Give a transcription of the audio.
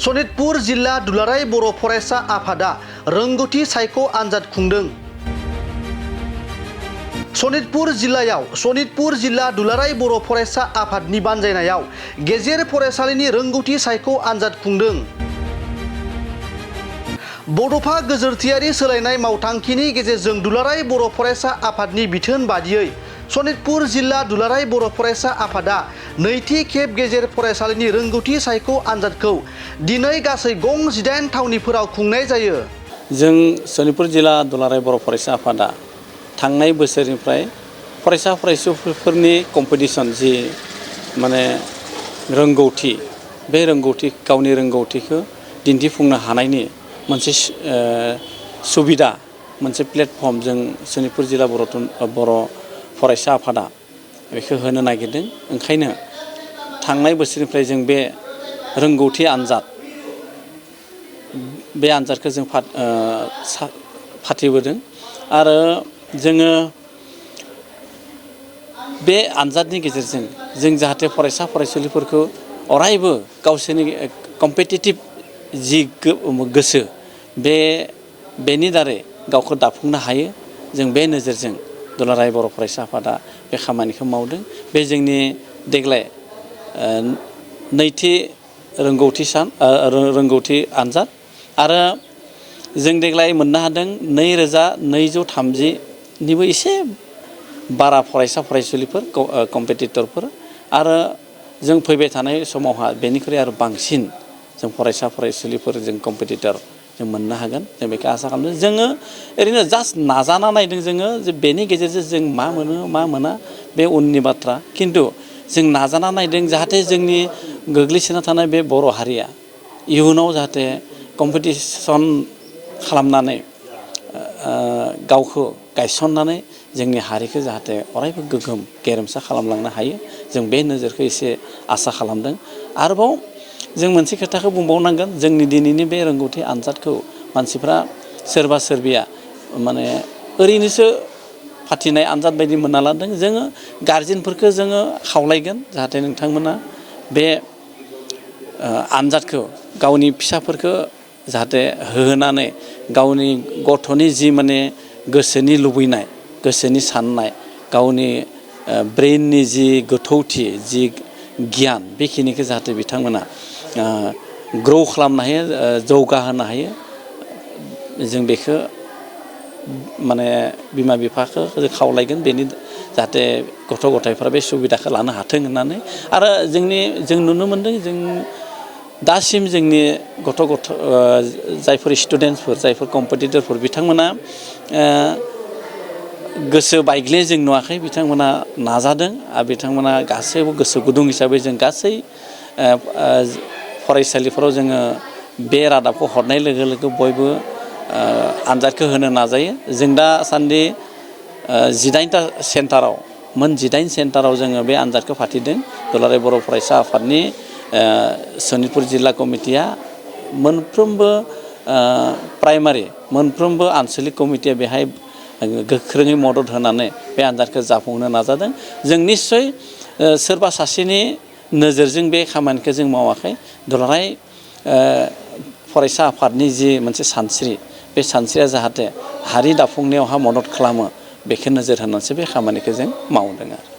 सनितपुर जिल्ला दुलाराय बर' फरायसा आफादा रोंगौथि सायख' आनजाद खुंदों। सनितपुर जिल्ला दुलाराय बर' फरायसा आफादनि बानजायनायाव गेजेर फरायसालिनि रोंगौथि सायख' आनजाद खुंदों। बड'फा गोजोरथियारि सोलायनाय मावथांखिनि गेजेरजों दुलाराय बर' फरायसा आफादनि बिथोन बादियै सनितपुर जिल्ला दुलाराय बर' फरायसा आफादा नैथि खेब गेजेर फरायसालिनि रोंगौथि सायख' आनजादखौ दिनै गासै गं 18 थावनिफोराव खुंनाय जायो। जों सनितपुर जिल्ला दुलाराय बर' फरायसा आफादा थांनाय बोसोरनिफ्राय फरायसा फरायसुलिफोरनि कम्पिटिशन जि माने रोंगौथि बे रोंगौथि गावनि रोंगौथिखौ दिन्थिफुंनो हानायनि मोनसे सुबिदा मोनसे प्लेटफर्म जों सनितपुर जिल्ला बर' फरायसा आफादा बेखौ होनो नागिरदों। ओंखायनो थांनाय बोसोरनिफ्राय जों बे रोंगौथि आनजाद बे आनजादखौ जों फाथिबोदों आरो जोङो बे आनजादनि गेजेरजों जों जाहाथे फरायसा फरायसुलिफोरखौ अरायबो गावसोरनि कम्पिटिटिभ जि गोसो बेनि दारै गावखौ दाफुंनो हायो। जों बे नोजोरजों दुलाराय बर' फरायसा आफादा बे खामानिखौ मावदों। बे जोंनि देग्लाय नैथि रोंगौथि आनजाद आरो जों देग्लाय मोननो हादों 2230निबो एसे बारा फरायसा फरायसुलिफोर कम्पिटिटरफोर आरो जों फैबाय थानाय समावहा बेनिख्रुइ आरो बांसिन जों फरायसा फरायसुलिफोर जों कम्पिटिटर जों मोननो हागोन। जों बेखौ आसा खालामदों। जोङो ओरैनो जास्ट नाजाना नायदों जोङो जे बेनि गेजेरजों जों मा मोनो मा मोना बे उननि बाथ्रा। खिन्थु जों नाजाना नायदों जाहाथे जोंनि गोग्लैसोना थानाय बे बर' हारिया इयुनाव जाहाथे कम्पिटिसन खालामनानै गावखौ गायसननानै जोंनि हारिखौ जाहाथे अरायबो गोग्गोम गेरेमसा खालामलांनो हायो। जों बे नोजोरखौ एसे आसा खालामदों। आरोबाव जों मोनसे खोथाखौ बुंबावनांगोन। जोंनि दिनैनि बे रोंगौथि आनजादखौ मानसिफ्रा सोरबा सोरबिया माने ओरैनोसो फाथिनाय आनजाद बायदि मोनना लादों। जोङो गारजेनफोरखौ जोङो खावलायगोन जाहाथे नोंथांमोना बे आनजादखौ गावनि फिसाफोरखौ जाहाथे होनानै गावनि गथ'नि जि माने गोसोनि लुबैनाय गोसोनि साननाय गावनि ब्रेननि जि गोथौथि जि गियान बेखिनिखौ जाहाथे बिथांमोना ग्र' खालामनो हायो जौगाहोनो हायो। जों बेखौ माने बिमा बिफाखौ खावलायगोन बेनि जाहाथे गथ' गथायफ्रा बे सुबिदाखौ लानो हाथों होननानै। आरो जों नुनो मोनदों जों दासिम जोंनि जायफोर स्टुडेन्टसफोर जायफोर कम्पिटिटरफोर बिथांमोना गोसो बायग्ले जों नुवाखै। बिथांमोना नाजादों आरो बिथांमोना गासैबो गोसो गुदुं हिसाबै जों गासै फरायसालिफोराव जोङो बे रादाबखौ हरनाय लोगो लोगो बयबो आनजादखौ होनो नाजायो। जों दासान्दि 18टा सेन्टाराव मोन 18 सेन्टाराव जोङो बे आनजादखौ फाथिदों। दुलाराय बर' फरायसा आफादनि सनितपुर जिल्ला कमिटिया मोनफ्रोमबो प्राइमारि मोनफ्रोमबो आनसलिक कमिटिया बेहाय गोख्रोङै मदद होनानै बे आनजादखौ जाफुंहोनो नाजादों। जों निस्सय सोरबा सासेनि नोजोरजों बे खामानिखौ जों मावाखै। दुलाराय फरायसा आफादनि जि मोनसे सानस्रि बे सानस्रिया जाहाथे हारि दाफुंनायावहा मदद खालामो बेखौ नोजोर होनानैसो बे खामानिखौ जों मावदों आरो।